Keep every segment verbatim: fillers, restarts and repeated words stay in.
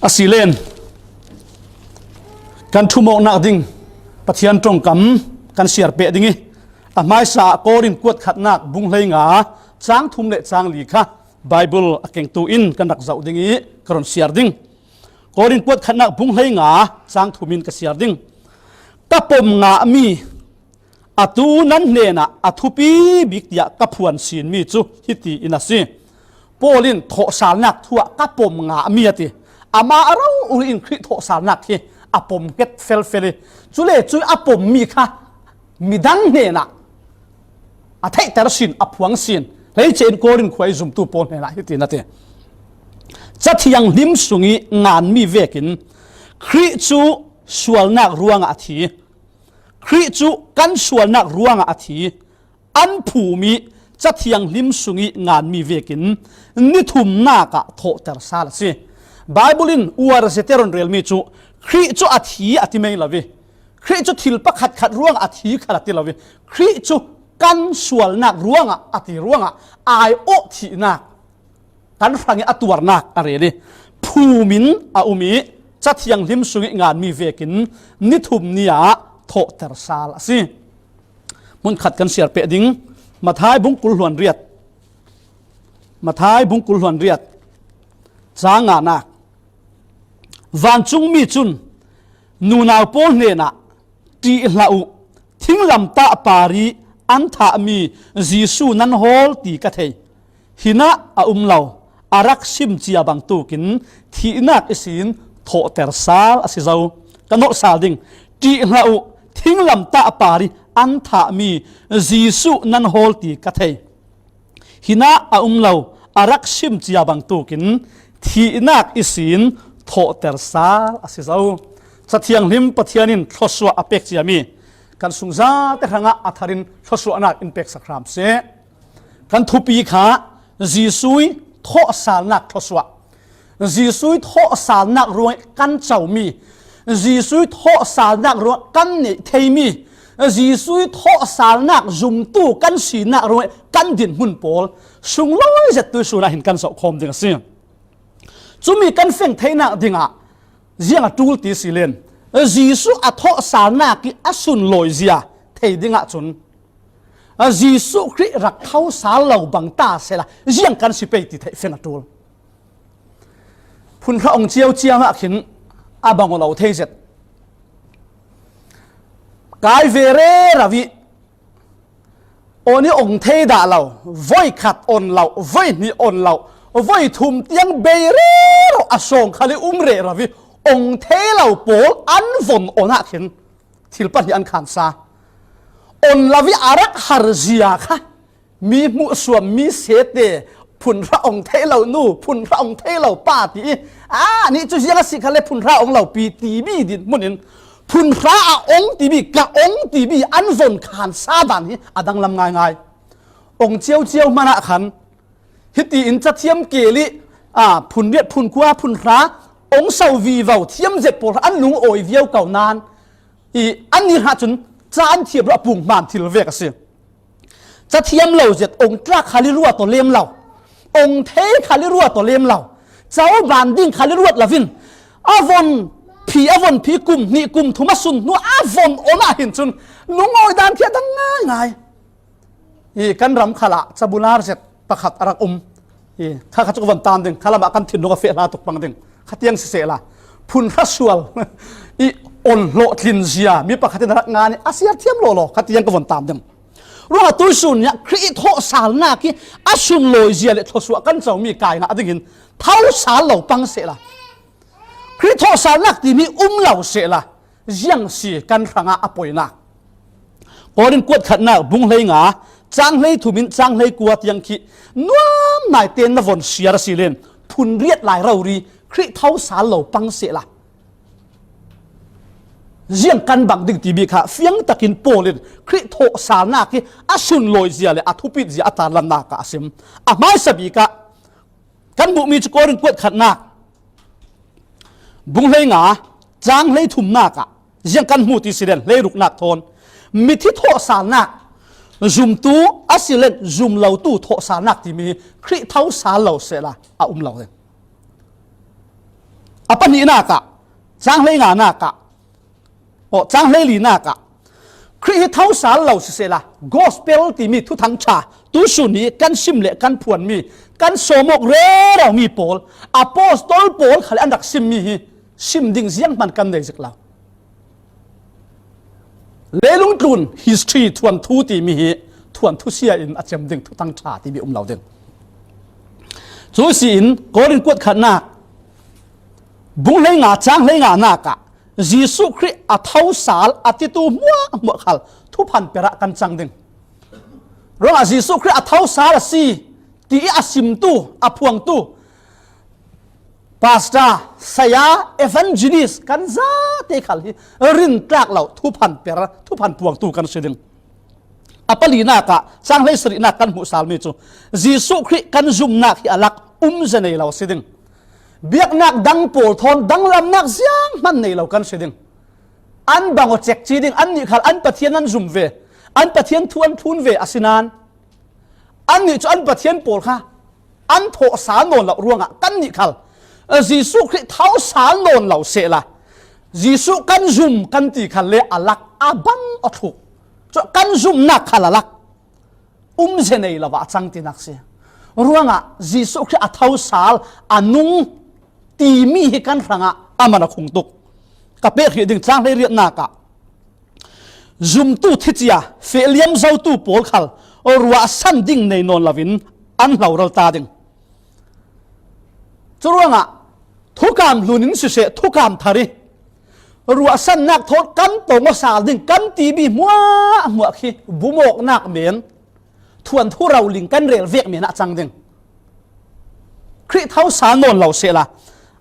A si len, kan thumawknak ding Pathian ṭongkam kan siar peh ding i, a hmaisa ah Korin kuat khatnak bung hleinga cang thum le cang li kha Bible a kengtu in kan rak zoh ding i ka run siar ding. Korin kuat khatnak bung hleinga cang thum in ka siar ding. Ka pom ngahmi atu nan hnenah a thupi bik tiah ka phuan sinmi cu hiti in a si. Paul in thawhsalnak thu ah ka pom ngahmi a ti. Amah a rori in Khrih thawhsalnak hi a pom ket felfel i, cule cu a pommi kha midang hnenah a theihter sin, a phuang sin, hleice in Korin khua i zumtu pawl hnenah hiti in a ti. Cathiang hlim sung i nganmi vekin Khrih cu sualnak ruangah a thi. Khrih cu kan sualnak ruangah a thi. An phum i Cathiang hlim sung i nganmi vekin ni thumnak ah thawhter sal a si. Bible in uar zete run relmi cu Khrih cu a thi a ti mei lo i, Khrih cu thil pakhat khat ruangah a thi khal a ti lo i, Khrih cu kan sualnak ruangah a ti ruangah aiawh thihnak kan hrang i a tuarnak a rel i, phum in a um i Cathiang hlim sung i nganmi vekin ni thum ni ah thawhter sal a si. Hmunkhat kan siar peh ding. Matthai bung kul hluan riat, Matthai bung kul hluan riat, cang nganak. Vancungmi cun nunau pawl hnenah, "Ṭih hlah uh, thinglamtah par i an thahmi Jesuh nan hawl ti ka thei. Hinah a um lo, a rak sim cia bangtukin thihnak ihsin thawhter sal a si zo. Ka nolh sal ding, ṭih hlah uh, thinglamtah par i an thahmi Jesuh nan hawl ti ka thei. Hinah a um lo, a rak sim cia bangtukin thihnak ihsin thawhter sal a si zo." Cathiang hlim Pathian in thluasuah a pek ciami kan sungzate hrangah a tharin thluasuahnak in peksak hram seh. Kan thupi kha Jesuh i thawhsalnak thluasuah. Jesuh i thawhsalnak ruangah kan comi, Jesuh i thawhsalnak ruangah kan neih theimi, Jesuh i thawhsalnak zumtu kan sinak ruangah kan dinhmun pawl sunglawi zet tuisun ah hin kan zoh khawm ding a si. Cumi kan feng theihnak dingah ziang a ṭul ti si len, Jesuh a thawhsalnak i a sunlawizia thei dingah cun Jesuh Khrih rak tho sal lo bang ta sehla ziang kan si pei ti theih feng a ṭul. Phunhra ong ciauciau ah khin a bang aw lo thei zet. Kai ve rero i, on i ong thei dah lo, voi khat on lo, voi hnih on lo, voi thum tiang bei rero a sawng khal i um rero i, ong thei lo pawl an von on ah khin thil pahnih an khansa. On lo i a rak har zia kha mi hmuhsuam, mi sete, phunhra ong thei lo nu, phunhra ong thei lo pa ti i, a nih cu ziang a si khal le phunhra ong lo pi ti mi dinhmun in, phunhra a ong ti mi, ka ong ti mi an von khansa dan hi a danglam ngaingai. Ong ciauciau hmanh ah khan hiti in cathiam kel i, a, phunriat, phunkua, phunhra ong so vivo thiam zet pawl an lungawi viau ko nan i, annih hna cun ca an thiam ruah pung hman thil vek a si. Cathiam lo zet ong tlak khal i ruat aw lem lo, ong thei khal i ruat aw lem lo, co ban ding khal i ruat lo in, a von phi, a von phi kum hnih kum thum a sun hnu a von on ah hin cun lungawi dan khi a dang ngaingai. I kan ram khal ah cabular zet pakhat a rak um. I kha kha cu ka von tam ding, kha lam ah kan thinlung a feh hla tuk pang ding. Kha tiang sisehla, phunhra sual i on hlawh tlin zia mi pakhat in a rak ngan i a siar thiam lawlaw, kha tiang ka von tam ding. Ruangah tuisun nih Khrih i thawhsalnak i a sunlawi zia le thluasuah kan comi kai ngah ding hin tho sal lo pang sehla, Khrih thawhsalnak timi um lo sehla, ziang si kan hrangah a poinak. Korin kuat khatnak bung hleinga, cang hlei thum in cang hlei kua tiang khi nuam naite na von siar a si len, phunriat lai rori Khrih tho sal lo pang sehla, ziang kan bang ding ti bik kha fiang takin Paul in Khrih thawhsalnak hi a sunlawi zia le a thupit zia a tarlannak ah a sim. A hmaisa bik ah kan hmuhmi cu Korin kuat khatnak bung hleinga, cang hlei thumnak ah ziang kan hmu ti si len, hlei ruknak thawn mithi thawhsalnak, zumtu a si len zum lotu thawhsalnak timi hi Khrih tho sal lo sehla a um lo ding. A pahnihnak ah, cang hleinganak ah, aw, cang hleilinak ah, Khrih hi thosal lo sisehla, gospel timi thuthang ṭha tusun hi kan sim le kan phuanmi, kan sawm awk rero mi pawl, apostol pawl khal an rak simmi hi sim ding zianghman kan nei zik lo. Leilung tlun history thuanthu timi hi thuanthu sia in a cem ding, thuthang ṭha timi um lo ding. Cu si in Korin kuat khatnak bung hleinga cang hleinganak ah Jesuh Khrih a thosal a titu hmuahhmuah khal thuphan per ah kan cang ding. Ruangah Jesuh Khrih a thosal a si ti i a simtu, a phuangtu, pastor, saya, evangelist kan zate khal hi rintlak lo thuphan per, thuphan puangtu kan si ding. A palinak ah cang hleisarihnak kan hmuhsalmi cu Jesuh Khrih kan zumnak hi a lak umze nei lo a si ding. Biaknak dang pawl thawn danglamnak zianghman nei lo kan si ding. An bang aw cekci ding, annih khal an Pathian an zum ve, an Pathian thu an thlun ve a si nain, annih cu an Pathian pawl kha an thawhsal nawn loh ruangah kannih khal Jesuh Khrih thosal nawn lo sehla, Jesuh kan zum kan ti khal le a lak a bang a thluk. Cu kan zumnak khal a lak umze nei lo ah a cang tinak si. Ruangah Jesuh Khrih a thosal a nung timi hi kan hrangah a man a khung tuk. Ka pek hrih ding cang hleiriatnak ah zumtu thicia fehliam zotu pawl khal ruahsan ding nei nawn loin an hloral ta ding. Curuangah thukam hlun in siseh, thukam thar i ruahsannak thawn kan tong aw sal ding kan timi hmuahhmuah khi bumawknak men, thuanthu roling kan rel vek men ah cang ding. Khrih thosal nawn lo sehla,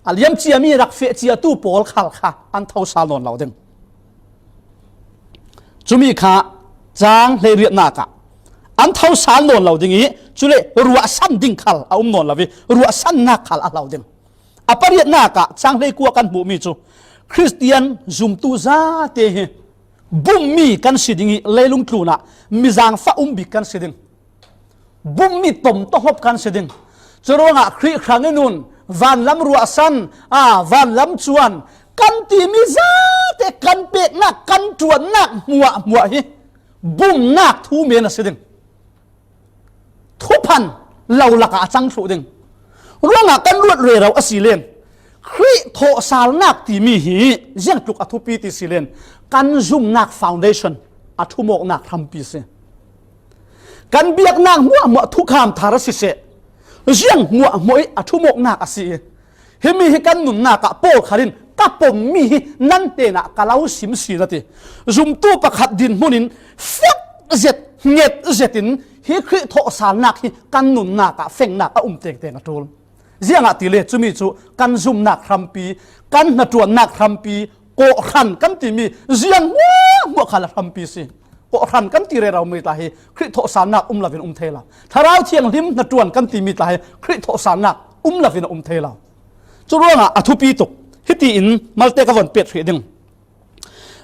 a liam ciami rak feh ciatu pawl khal kha an thosal nawn lo ding. Cumi kha cang hleiriatnak ah an thosal nawn lo ding i, cule ruahsan ding khal a um nawn lo i, ruahsannak khal a hlo ding. A pariatnak ah cang hleikua kan hmuhmi cu Khristian zumtu zate hi bummi kan si ding i, leilung tlunah mizangfah um bik kan si ding. Bummi tom tawhlop kan si ding. Curuangah Khrih hrang i nun, vanlam ruahsan, aa, vanlam cuan kan timi zate kan peknak, kan ṭuannak hmuahhmuah hi bumnak thu men a si ding. Thuphan lo lakah a cang thluh ding. Ruangah kan ruat rero a si len, Khrih thawhsalnak timi hi ziangtluk a thupi ti si len, kan zumnak foundation, a ṭhumawknak hrampi si. Kan biaknak hmuahhmuah thukham thar a siseh, ziang hmuahhmuah i a ṭhumawknak a si i, himi hi kan nunnak ah Paul khal in, "Ka pommi hi nan hnenah ka lo sim si," a ti. Zumtu pakhat dinhmun in fek zet, nget zet in hi Khrih thawhsalnak hi kan nunnak ah fengnak a um tengteng a ṭul. Ziangahtile cumi cu kan zumnak hrampi, kan hnaṭuannak hrampi, kawhhran kan timi ziang hmuahhmuah khal a hrampi si. Kawhhran kan ti rero mi tla hi Khrih thawhsalnak um loin um thei lo. Thlarau Thianghlim hnaṭuan kan timi tla hi Khrih thawhsalnak um loin a um thei lo. Curuangah a thupi tuk. Hitiin malte ka von pet hrih ding.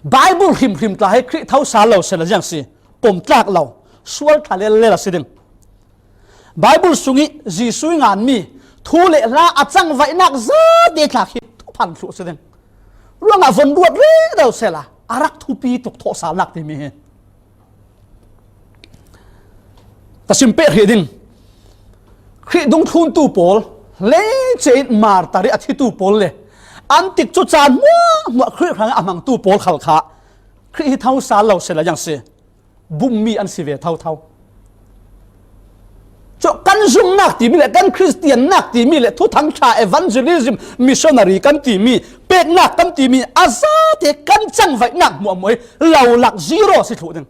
Bible hrimhrim tla hi Khrih thosal lo sehla ziang si, pomtlak lo, sual ṭha lellel a si ding. Bible sung i Jesuh i nganmi thu le hla a cangvaihnak zate tla khi thuphan thluh a si ding. Ruangah von ruat rero sehla, a rak thupi tuk thawhsalnak timi hi. Ka sim peh hrih ding. Khrih dungthluntu pawl, leice in martar i a thitu pawl le an tikcu caan hmuahhmuah Khrih hrangah a hmangtu pawl khal kha Khrih hi thosal lo sehla ziang si, bummi an si ve thotho. Cu kan zumnak timi le kan Khristiannak timi le thuthang ṭha, evangelism, missionary kan timi, peknak kan timi a zate kan cangvaihnak hmuahhmuah hi lo lak zero si thluh ding.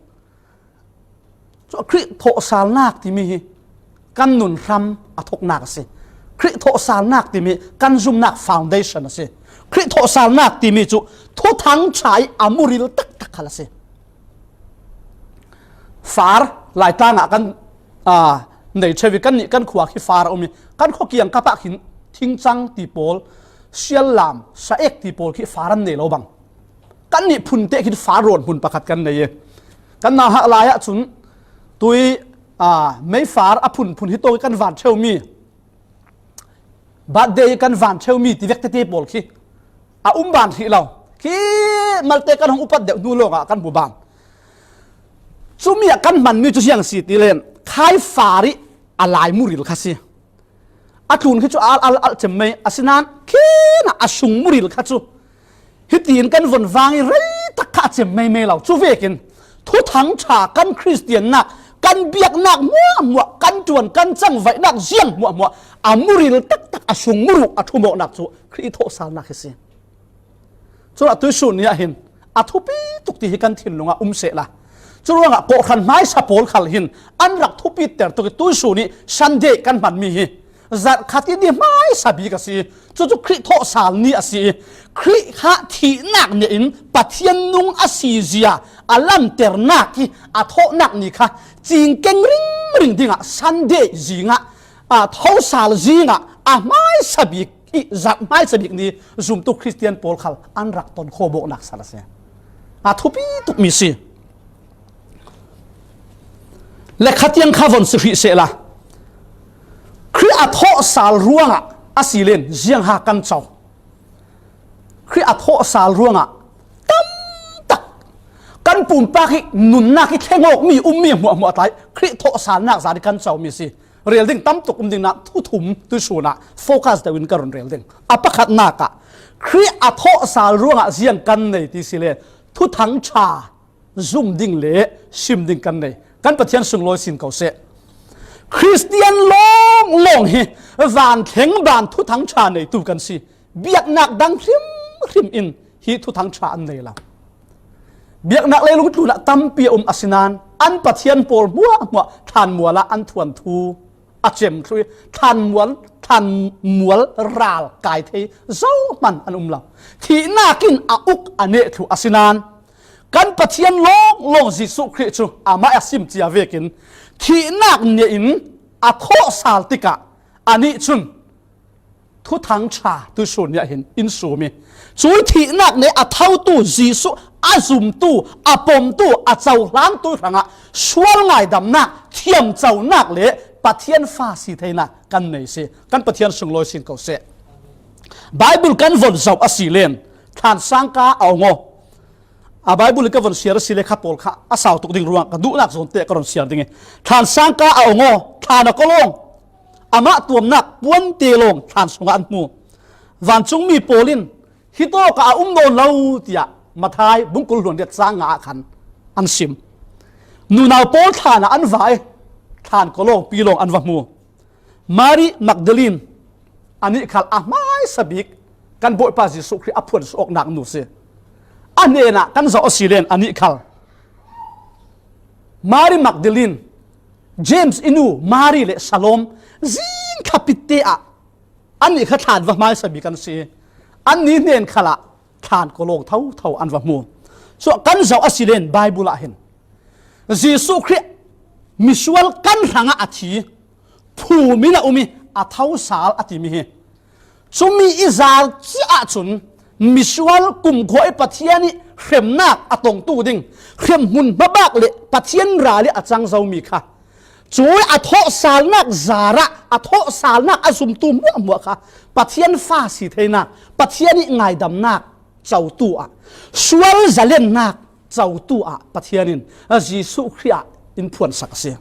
Cu Khrih thawhsalnak timi hi kan nun hram a thoknak a si. Khrih thawhsalnak timi kan zumnak foundation a si. Khrih thawhsalnak timi cu thuthang ṭha i a muril taktak khal a si. Far Laitlang ah kan, aa, nei ṭheu i, kannih kan khua khi far a um i, kan khua kiangkap ah khin thingcang ti pawl, siallam, saek ti pawl khi far an nei lo bang. Kannih phun teh khin far rawn hmun pakhat kan nei i, kan nauhak lai ah cun tui, aa, meifar a phunphun hi tawk i kan van ṭheumi, birthday i kan van ṭheumi ti vek tete pawl khi a um ban hrih lo. Khi malte kan hong upat deuh hnu lawngah kan hmu ban. Cumi ah kan hmanmi cu ziang si ti len, khai far i a lai muril kha si. A tlun khi cu a al al al cem mai, asinain khin ah a sung muril kha cu hitin kan von vang i rei tak kha a cem mai mai lo. Cu vekin Thuthang ṭha kan Khristiannak, kan biaknak hmuahhmuah, kan ṭuan kan cangvaihnak ziang hmuahhmuah a muril taktak, a sung muru a ṭhumawknak cu Khrih thawhsalnak hi si. Cun atu sun ni ah hin a thupi tuk ti hi kan thinlung ah um sehla, curuangah kawhhran hmaisa pawl khal hin an rak thupiter tuk i tuisun i Sunday kan hmanmi hi zarhkhat i ni hmaisa bik a si. Cucu Khrih thawhsal ni a si i Khrih kha thihnak nih in Pathian nung a si zia a lanternak i a thawhnak ni kha cingkeng ringring dingah Sunday zingah, a thawhsal zingah a hmaisa bik i zarh hmaisa bik ni zumtu Khristian pawl khal an rak ton khawbawknak sal a si. A thupi tukmi si. Le khatiang kha von si hrih sehla, Khrih a thawhsal ruangah a si len ziangha kan co. Khrih a thawhsal ruangah tamtak kan pumpak i nunnak i thleng awkmi ummi hmuahhmuah tlai Khrih thawhsalnak zan i kan comi si. Rel ding tam tuk um ding nain thu thum tuisun ah focus deuh in ka run rel ding. A pakhatnak ah Khrih a thawhsal ruangah ziang kan nei ti si le Thuthang ṭha zum ding le sim ding kan nei. Kan Pathian sunglawi sin ko seh. Khristian lawnglawng hi van thleng ban Thuthang ṭha neitu kan si. Biaknak dang hrimhrim in hi Thuthang ṭha an nei lo. Biaknak leilung tlunah tampi a um asinain an pathian pawl hmuahhmuah thlanmual ah an thuanthu a cem thlu i thlanmual, thlanmual ral kai thei zohman an um lo. Thihnak in a uk a neh thlu asinain kan Pathian lawnglawng Jesuh Khrih cu amah a sim cia vekin thihnak nih in a thawhsal tikah anih cun Thuthang ṭha tuisun ni ah hin in sum i, cui thihnak nih a thotu Jesuh a zumtu, a pomtu, a cohlangtu hrangah sual ngaidamnak, thiamconak le Pathian fa si theinak kan nei si. Kan Pathian sunglawi sin ko seh. Baibal kan von zoh a si len, thlan sangka a ong aw. A Baibal in ka von siar a si le kha pawl kha a sau tuk ding ruang ka duhnak zawn te ka ron siar ding i, thlan sangka a ong aw, thlan a kolawng, amah tuamnak puan te lawng thlan sungah an hmu. Vancungmi pawl in hi tawkah a um nawn lo tiah Matthai bungkul hluan riat cang nga ah khan an sim. Nunau pawl thlan ah an va i thlan kolawng pi lawng an va hmu. Mari Magdalene anih khal a hmaisa bik kan Bawipa Jesuh Khrih a phuansuak awknak nu si. A hnenah kan zoh a si len anih khal Mari Magdalene, James i nu Mari le Salom zing kha pitte ah anih kha thlan va hmaisa bik an si. Annih hnen khalah thlan kolawng thotho an va hmu. Cu kan zoh a si len Baibal ah hin Jesuh Khrih misual kan hrangah a thi, phum in a um i a thosal a timi hi. Cumi i zar ciah ahcun misual kumkhua i Pathian i hremnak a tongtu ding, hremhmun hmabak le Pathian ral i a cang zomi kha cui a thawhsalnak zarah a thawhsalnak a zumtu hmuahhmuah kha Pathian fa si theinak, Pathian i ngaidamnak cotu ah, sual zalennak cotu ah Pathian in a Jesuh Khrih ah in phuansak a si.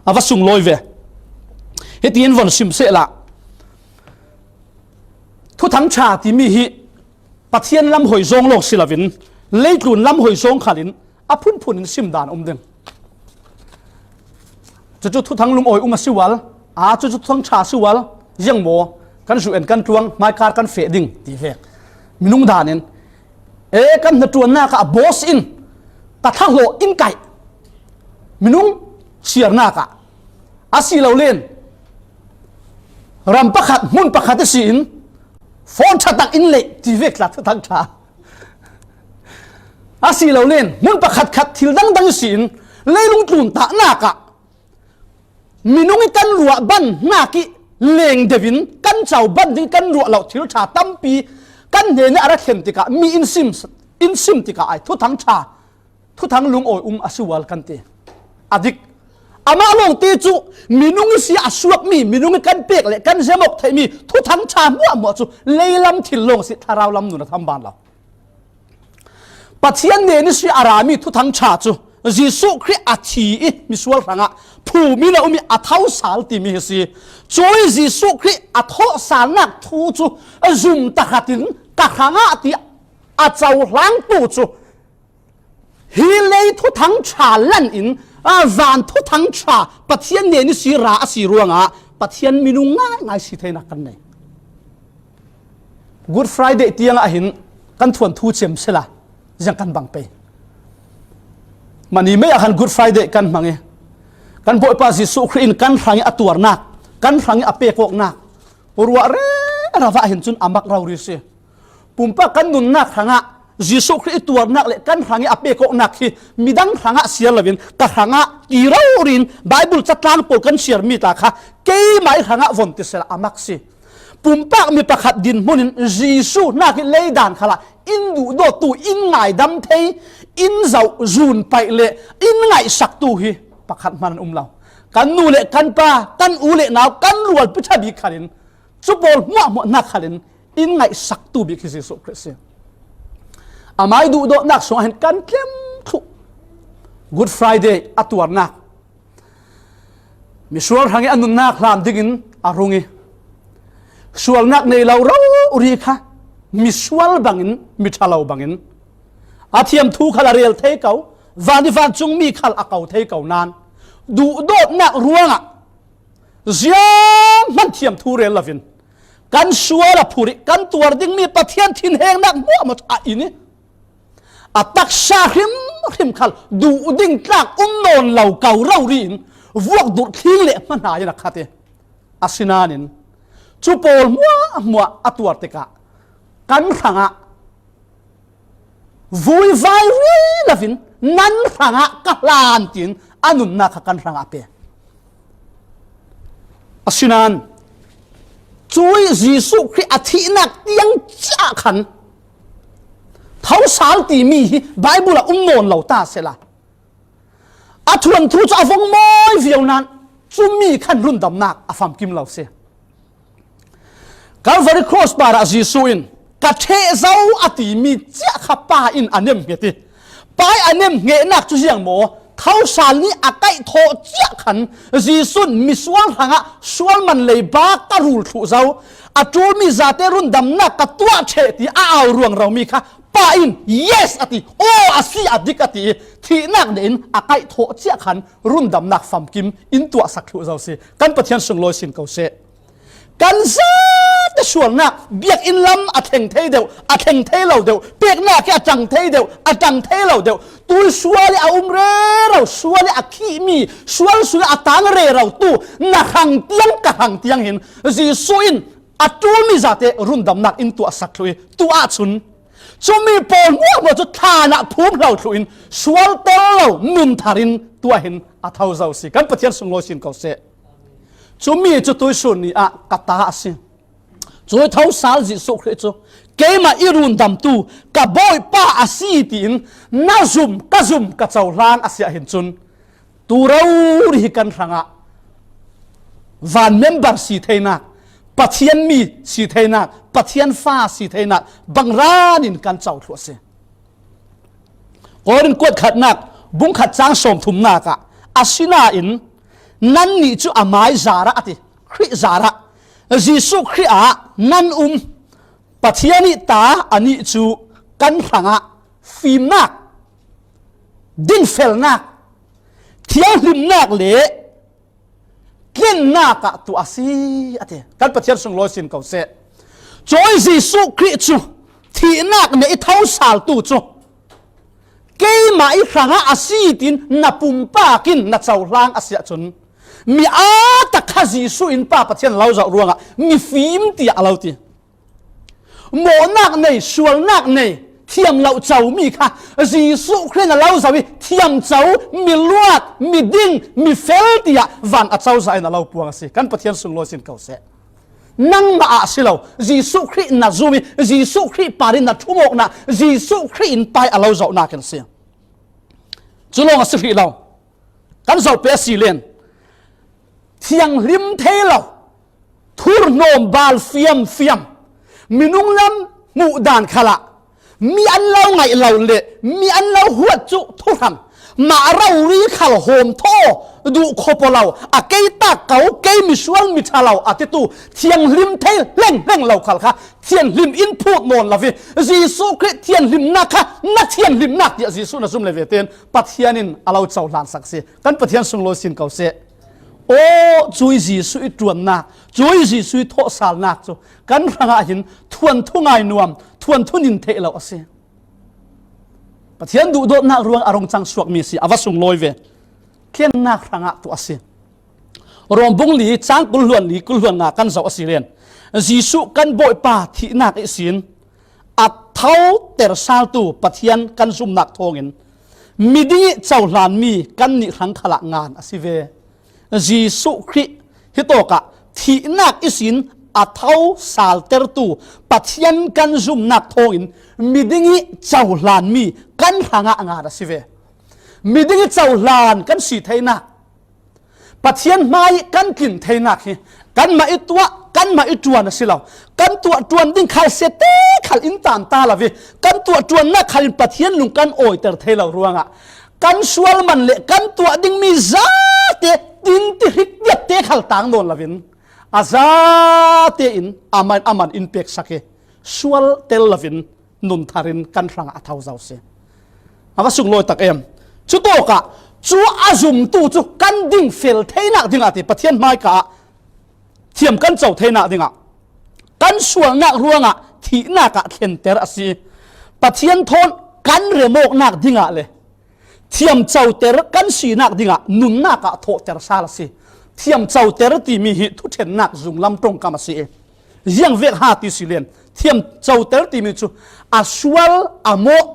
A va sunglawi ve. Hitiin von sim sehla, Thuthang ṭha timi hi Pathian lam hoi zawng lawng si loin leitlun lam hoi zawng khalin a phunphun in sim dan a um ding. Cucu Thuthang lungawi um a si ual, aa, cucu Thuthang ṭha a si ual, ziang maw, kan zu en kan tluang, hmaikar kan feh ding ti vek. Minung dan in, e, kan hnaṭuannak ah boss in ka thlahlawh in kaih. Minung siarnak ah a si lo len ram pakhat, hmun pakhat ihsin phone ṭha tak in leh ti vek tla Thuthang ṭha. A si lo len hmun pakhat khat thil dangdang ihsin leilung tlun tahnak ah minung i kan ruah ban hnak i leng deuh in kan co ban ding kan ruah lo thil ṭha tampi kan hnen i a ra thlen tikah mi in sim, in sim tikah ai Thuthang ṭha, Thuthang lungawi um a si ual kan ti. A dik, Amah lawngte cu minung ihsi a suakmi, minung i kan pek le kan zem awk theihmi thuthang ṭha hmuahhmuah cu leilam thil lawng a si, thlarau lam nun a tham ban lo. Pathian nen ihsi a rami thuthang ṭha cu Jesuh Khrih a thi i misual hrangah phum in a um i a thosal timi hi si. Cui Jesuh Khrih a thawhsalnak thu cu a zum tahratin ka hrangah ti a cohlangtu cu hi lei thuthang ṭha lan in, a, van thuthang ṭha Pathian nen ihsi ra a si ruangah Pathian minung ngaingai si theinak kan nei. Good Friday tiangah hin kan thuanthu cem sela ziang kan bang pei. Mani mei ah khan Good Friday kan hmang i kan Bawipa Jesuh Khrih in kan hrangih a tuarnak, kan hrangih a pekawknak ruah rero ah hin cun a mak rori si. Pumpak kan nunnak hrangah Jesuh Khrih i tuarnak le kan hrangih a pekawknak hi midang hrangah siar loin ka hrangah ti rori in Baibal catlang pawl kan siarmi ta kha keimah i hrangah von ti sela a mak si. Pumpak mi pakhat dinhmun in Jesuh hnak i leidan khalah in duhdawttu, in ngaidam thei, in zoh zun paih le in ngaihsaktu hi pakhat hman an um lo. Kan nu le kan pa, kan u le nau, kan rualpi ṭha bik khalin cu pawl hmuahhmuah hnak khalin in ngaihsaktu bik hi Jesuh Khrih si. Amai duhdawtnak sungah hin kan tlem thluh. Good Friday a tuarnak misual hrangih a nunnak hlan dingin a rung i sualnak nei lo rori kha misual bangin, miṭha lo bangin a thiamthu khal a rel thei ko, van i vancungmi khal a ko thei ko nan duhdawtnak ruangah zianghman thiamthu rel loin kan sual a phurh i kan tuar dingmi Pathian thinhengnak hmuahhmuah a in i a taksa hrimhrim khal duh ding tlak um nawn lo ko rori in vuak durh thling le hmanhai in a khat i asinain cu pawl hmuahhmuah a tuar tikah kan hrangah vui vai rih loin nan hrangah ka hlan tiin a nunnak kha kan hrangah a pe. Asinain cui Jesuh Khrih a thihnak tiang ciah khan thosal timi hi Baibal ah um nawn lo ta sela a thuanthu cu a vong mawi viau nan cumi khan rundamnak a famkim lo si. Calvary Cross parah Jesuh in ka ṭheh zo a timi ciah kha Pa in a nemhnget i Pa i a nemhngetnak cu ziang maw? Thosal nih a kaih thawh ciah khan Jesuh in misual hrangah sual man lei bak ka rul thluh zo, a ṭulmi zate rundamnak ka tuah ṭheh ti a au ruang romi kha Pa in yes a ti, aw a si a dik a ti i thihnak nih in a kaih thawh ciah khan rundamnak famkim in tuahsak thluh zo si. Kan Pathian sunglawi sin ko seh. Kan zate sualnak biakinn lam a thleng thei deuh, a thleng thei lo deuh, peknak hi a ṭang thei deuh, a ṭang thei lo deuh, tui sual i a um rero, sual i a khihmi, sual sungah a tang rero tu na hrang tiang ka hrang tiang hin Jesuh in a ṭulmi zate rundamnak in tuahsak thluh i tu ahcun cumi pawl hmuahhmuah cu thlan ah phum hlo thluh in sual tel lo nun thar in tuah hin a tho zo si. Kan Pathian sunglawi sin ko seh. Cumi cu tuisun ni ah ka ta a si. Cui thosal Jesuh Khrih cu keimah i rundamtu ka Bawipa a si tiin na zum, ka zum, ka cohlang a si ahhin cun tu rori hi kan hrangah van member si theinak, Pathian mi si theinak, Pathian fa si theinak bangran in kan co thluah a si. Korin kuat khatnak bung khat cang sawmthumnak ah asinain nannih cu amai zarah a ti, Khrih zarah, Jesuh Khrih ah nan um. Pathian i ta anih cu kan hrangah fimnak, dingfelnak, thianghlimnak le tlennak ah tuah a si a ti. Kan Pathian sunglawi sin ko seh. Cui Jesuh Khrih cu thihnak nih i thosal tu cu keimah i hrangah a si tiin na pumpak in na cohlang a si ahcun mi aa tak kha Jesuh in Pa Pathian lo zoh ruangah mifim tiah a lo ti. Mawhnak nei, sualnak nei, thiam lo comi kha Jesuh Khrih in a lo zoh i thiam co, mi luat, mi ding, mi fel tiah van a cozah in a lo puang a si. Kan Pathian sunglawi sin ko seh. Nangmah ah si lo, Jesuh Khrih na zum i Jesuh Khrih par in na ṭhumawknak, Jesuh Khrih in Pa i a lo zohnak in a si. Cu lawng a si hrih lo. Kan zoh peh a si len. thianghlim thei lo, thurhnawm bal fiamfiam, minung lam hmuh dan khalah mi an lo ngaih lo le mi an lo huat cu thuhran mah rori khal hawm thaw duh khawp aw lo, a kei tak ko, kei misual mi ṭha lo a titu thianghlim thei hlenghleng lo khal kha thianghlim in phut nawn lo i Jesuh Khrih thianghlimnak kha na thianghlimnak tiah Jesuh na zum le ve tein Pathian in a lo cohlansak si. Kan Pathian sunglawi sin ko seh. Aw, cui Jesuh i ṭuannak, cui Jesuh i thawhsalnak cu kan hrangah hin thuanthu ngai nuam, thuanthu nin theih lo a si. Pathian duhdawtnak ruang a rung cang suakmi a si, a va sunglawi ve. Tlennak hrangah tuah a si. Rom bung li cang kul hluan li kul hluan nga kan zoh a si len. Jesuh kan Bawipa thihnak ihsin a thoter saltu Pathian kan zumnak thawngin miding i cohlanmi kannih hrang khalah ngan a si ve. Jesuh Khrih hitawkah thihnak ihsin a tho saltertu Pathian kan zumnak thawngin miding i cohlanmi kan hrangah ngan a si ve. Miding i cohlan kan si theinak, Pathian hmai kan tlin theinak hi kanmah i tuah, kanmah i ṭuan a si lo. Kan tuah ṭuan ding khal sete khal in tan ta lo i kan tuah ṭuannak khal in Pathian lung kan awiter thei lo ruangah kan sual man le kan tuah dingmi zate tin ti hrik tiatte khal tang nawn loin a zate in a man, a man in peksak i sual tel loin nun thar in kan hrangah a tho zo si. A va sunglawi tak em. Cutawkah cu a zumtu cu kan ding fel theinak dingah ti Pathian hmaika ah thiam kan co theinak dingah kan sualnak ruangah thihnak ah thlenter a si. Pathian thawn kan remawknak dingah le thiam coter kan sinak dingah nunnak ah thawhter sal a si. Thiam coter timi hi thuṭhennak zunglam ṭongkam a si i ziangvek ha ti si len thiam coter timi cu a sual a mawh,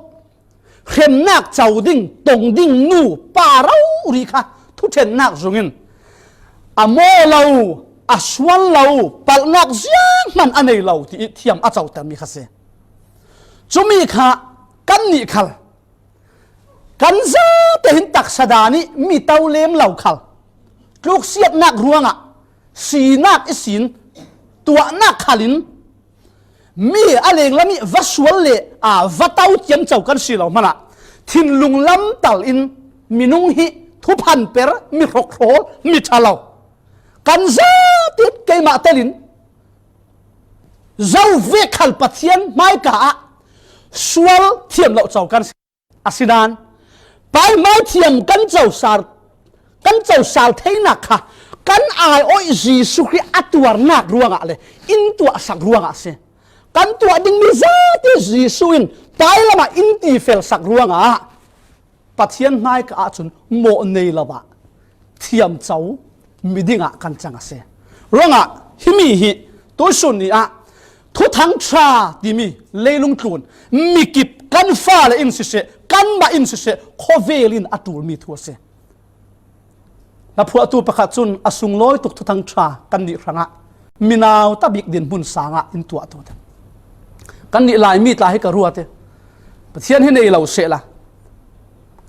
hremnak co ding, tong ding nu pa rori kha thuṭhennak zungin a mawh lo, a sual lo, palhnak zianghman a nei lo ti i thiam a cotermi kha si. Cumi kha kannih khal kan zate hin taksa dan i mi to lem lo khal, tluksiatnak ruangah sinak ihsin tuahnak khalin mi a lenglam i va sual le a va to ciamco kan si lo hmanah thinlung lamtal in minung hi thuphan per, mi hrokhrawl, mi ṭha lo kan zate keimah telin zo vek khal Pathian hmaika ah sual thiam lo co kan si. Asinain pai hmai thiam kan cosal, kan cosal theinak kha kan aiawh Jesuh Khrih a tuarnak ruangah le in tuahsak ruangah a si. Kan tuah dingmi zate Jesuh in pai lamah in tifelsak ruangah Pathian hmaika ahcun mawh nei lo ah thiamco miding ah kan cang a si. Ruangah himi hi tuisun ni ah Thuthang ṭha timi leilung tlun mikip kan fale in siseh, kanmah in siseh, khawvel in a ṭulmi thu a si. Hla phuahtu pakhat cun a sunglawi tuk Thuthang ṭha kannih hrangah minau tabik dinhmun sangah in tuahtu te. Kannih Laimi tla hi ka ruat i Pathian hi nei lo sehla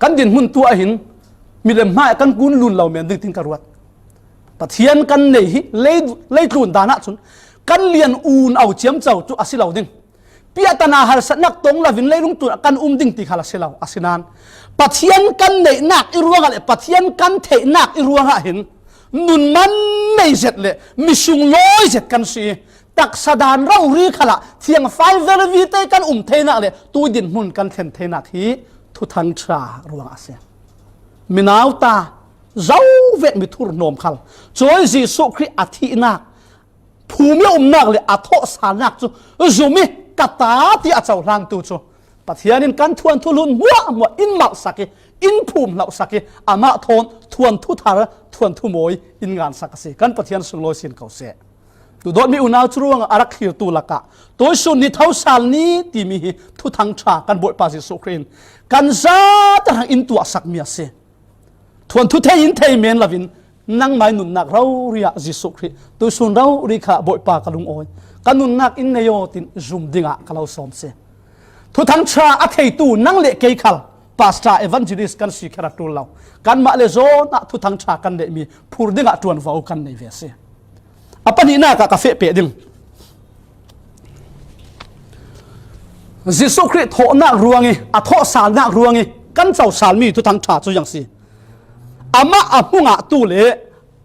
kan dinhmun tu ahhin milem hmai kan kun lun lo men ding tin ka ruat. Pathian kan nei hi lei, leitlun dan ahcun kan lian un au ciamco cu a si lo ding. Piahtana harsatnak tong lovin leilung tlun ah kan um ding ti khal a si lo. Asinain Pathian kan neihnak i ruangah le Pathian kan theihnak i ruangah hin nun man mei zet le mi sunglawi zet kan si i taksa dan rori khalah thiangfai velvite kan um theinak le tui dinhmun kan thlen theinak hi Thuthang ṭha ruangah a si. Minau ta zo vek mi thurhnawm khal cawi Jesuh Khrih a thihnak, phumi a umnak le a thawhsalnak cu zum i ka ta ti a cohlangtu cu Pathian in kan thuanthu hlun hmuahhmuah in malhsak i in phum hlauhsak i amah thawn thuanthu thar, thuanthu mawi in ngansak a si. Kan Pathian sunglawi sin ko seh. Duhdawtmi unau cu ruangah a rak thlirtu lakah tuisun ni thosal ni timi hi Thuthang ṭha kan Bawipa Jesuh Khrih in kan zate hrang in tuahsakmi a si. Thuanthu thei in thei men lovin nangmai nunnak rori ah Jesuh Khrih tuisun rori kha Bawipa ka lungawi, ka nunnak in nei aw tin zum dingah ka lo sawm si. Thuthang ṭha a theitu nang le kei khal Pastor, evangelist kan si kher a ṭul lo. Kanmah le zawnah thuthang ṭha kan neih mi phur dingah ṭuanvo kan nei ve si. A pahnihnak ah ka feh peh ding. Jesuh Khrih thawhnak ruang ih, a thawhsalnak ruang ih kan cosal mi thuthang ṭha cu ziang si. Amah a hmu ngahtu le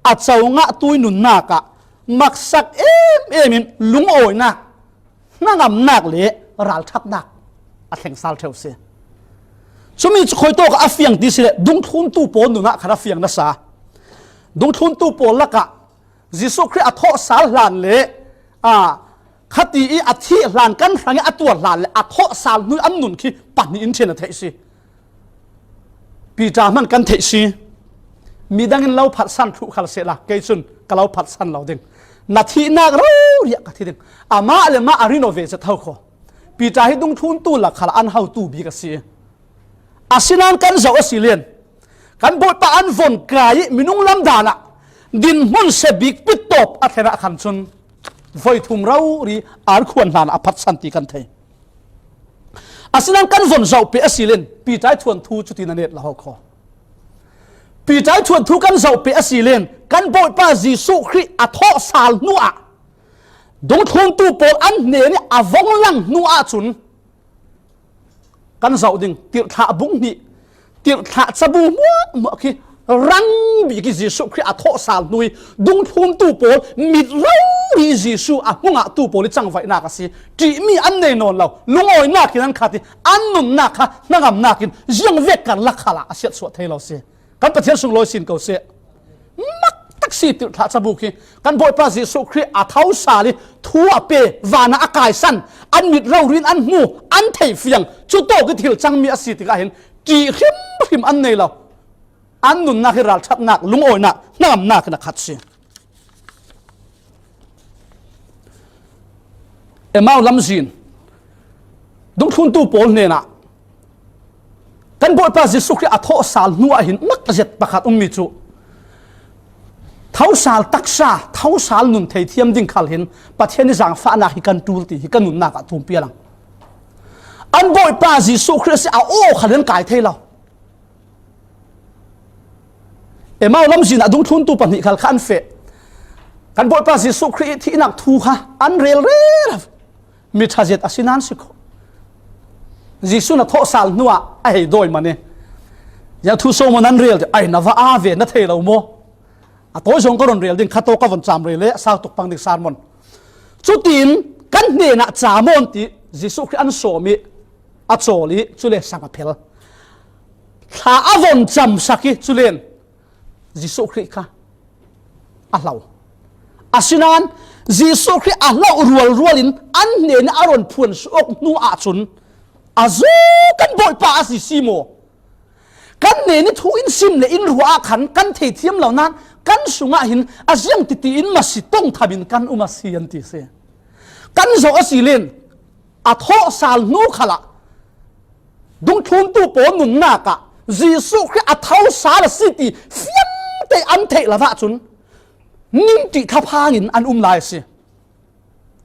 a co ngahtu ih nunnak ah maksak em em in lungawinak, hnangamnak le ralṭhatnak a thleng sal ṭheu si. Cumi cu khuitawk ah a fiang ti si le, dungthluntu pawl nun ah khan a fiang nasa. Dungthluntu pawl lakah Jesuh Khrih a thawhsal hlan le, aa, khati ih a thih hlan kan hrang ih a tuar hlan le a thawhsal hnu ih an nun khi pahnih in ṭhian a theih si. Peter hman kan theih si. Midang in lo phatsan thluh khal sehla, kei cun ka lo phatsan lo ding. Na thihnak rori ah ka thi ding. Amah le mah a renovate zet ho kho. Peter hi dungthluntu lak khal an hotu bik a si. Asinain kan zoh a si len, kan Bawipa an von kai ih minung lam dan ah dinhmun se bik pittawp a thlen ah khan cun voi thum rori arkhuan hlan a phatsan ti kan thei. Asinain kan von zoh peh a si len, Peter ih thuanthu cutin a net lo ho kho. Peter ih thuanthu kan zoh peh a si len, kan Bawipa Jesuh Khrih a thawhsal hnu ah dungthluntu pawl an hnen ih a vong lang hnu ahcun kan zoh ding, tirhthlah bung hnih, tirhthlah cabu hmuahhmuah khi rang bik ih Jesuh Khrih a thawhsal hnu ih dungthluntu pawl mit rori Jesuh a hmu ngahtu pawl ih cangvaihnak a si. Ṭihmi an nei nawn lo, lungawinak in an khat ih an nunnak kha hnangamnak in ziangvek karlak khalah a siatsuah thei lo si. Kan Pathian sunglawi sin ko seh. Mak tak si tirhthlah cabu khi kan Bawipa Jesuh Khrih a thawhsal ih thu a pe, van ah a kaisan, an mit rori in an hmu, an theih fiang, cutawk ih thil cangmi a si tikah hin ṭih hrimhrim an nei lo. An nunnak hi ralṭhatnak, lungawinak, hnangamnak in a khat si. Emau lamzin dungthluntu pawl hnenah kan Bawipa Jesuh Khrih a thawhsal hnu ah hin mak zet pakhat ummi cu thosal taksa, thosal nun thei thiam ding khal hin Pathian ih zaangfahnak hi kan ṭul ti hi kan nunnak ah tumpi a lang. An Bawipa Jesuh Khrih a si a aw khal hin kai thei lo. Emau lamzin ah dungthluntu pahnih khal kha an feh. Kan Bawipa Jesuh Khrih ih thihnak thu kha an rel rero. Mi ṭha zet a si nan si kho. Jesuh na thawhsal hnuah a hei dawi man ih, ziang thu so maw nan rel ti, ai, na va aa ve na thei lo maw? A tawi zong ka run rel ding, kha tawk ka von cam rel le sau tuk pang ding sermon. Cutin kan hnenah ca mawn ti Jesuh Khrih an sawm ih a cawl ih cule sang a phel. Thla a von camsak ih culen Jesuh Khrih kha a hlo. Asinain Jesuh Khrih a hloh rualrual in an hnen ih a run phuan suak hnu ahcun a zu kan Bawipa a si si maw? Kan hnen ih thu in sim le in ruah ah khan kan thei thiam lo nan kan sungah hin a ziang titi in masi tong tham in kan um a si an ti si. Kan zoh a si len a thawhsal hnu khalah dungthluntu pawl nunnak ah Jesuh Khrih a thosal a si ti fiangte an theih lo ahcun ningṭih thaphang in an um lai a si.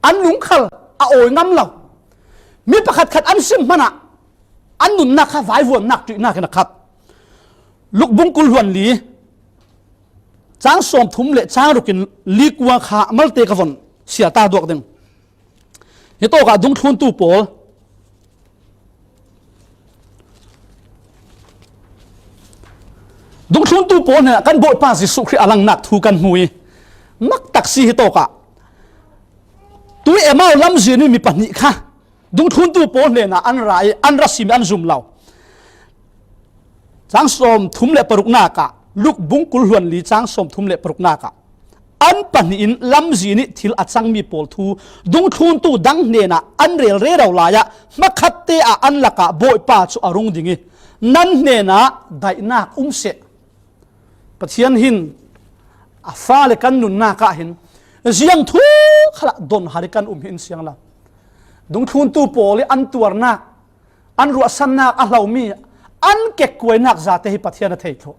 An lungkhal a awi ngam lo. Mi pakhatkhat an sim hmanah an nunnak kha vaivuannak ṭihnak in a khat. Luk bung kul hluan li, cang sawmthum le cang ruk in li kua kha malte ka von sial ta duak ding. Hi tawkah dungthluntu pawl, dungthluntu pawl hnenah kan Bawipa Jesuh Khrih a langnak thu kan hmu ih, mak tak si hi tawkah tui Emau lamzin ih mi pahnih kha dungthluntu pawl hnenah an ra ih an ra sim ih an zum lo. Cang sawmthum le paruknak ah, Luk bung kul hluan li cang sawmthum le paruknak ah, an pahnih in lamzin ih thil a cangmi pawl thu dungthluntu dang hnenah an rel rero lai ah, hmakhatte ah an lakah Bawipa cu a rung ding ih, nan hnenah daihnak um seh. Pathian hin a fale kan nunnak ah hin ziang thu khalah donhal ih kan um hi in siang lo. Dungthluntu pawl ih an tuarnak, an ruahsannak a hlomi, an kekkuainak zate hi Pathian a thei thluh.